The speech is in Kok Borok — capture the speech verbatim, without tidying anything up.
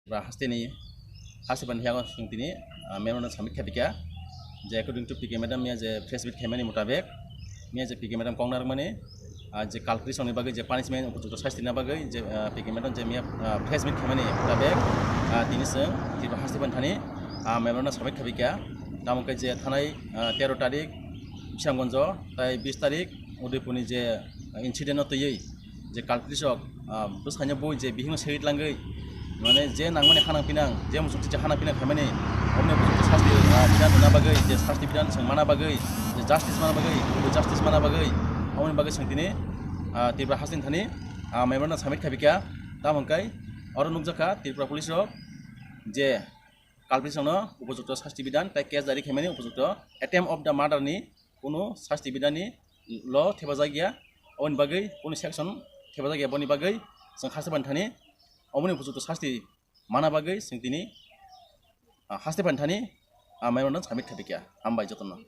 Ba hasteni, haste ban hiyago sung tini, ah, memorandum submit khaipikha. Je according to P K madam miya je press meet khaimani mutabek, miya je P K madam kongna rwmani, ah, je culprit songni bagwi je punishment, upojukto sasti na bagwi je, ah, P K madam je miya, ah, press meet khaimani mutabek, ah, tini sung Tripura haste ban thani, ah, memorandum submit khaipikha. Tamo khe je thanai, ah, tero tarik Bisramganjo, tai bis tarik Udaipurni je, ah, incident no twiwi je culprit rok, ah, bwskango bui je bihikno seri tlangwi, mane je nangmani hanang pinang, je muchukti je hanang pinang khaimani, omni muchukti sasti, ah, bidan rwna bagwi, je sasti bidan chwng mana bagwi, je justice mana bagwi, justice mana bagwi, omni bagwi chwng tini, ah, Tripura hasteni thani, ah, memorandum submit khaipikha. Tamo hwnkhe oro nukjakha Tripura police rok je culprit rokno upojukto sasti bidan tai case diary khaimani upojukto attempt of the murder ni kunu sasti bidani lo thepajak ya, oboni bagwi kunu section thepajak ya, boni bagwi chwng haste ban thani oboni upojukto sasti mana bagwi chwng tini, ah, haste ban thani, ah, memorandum submit khaipikha. Hambai jotono.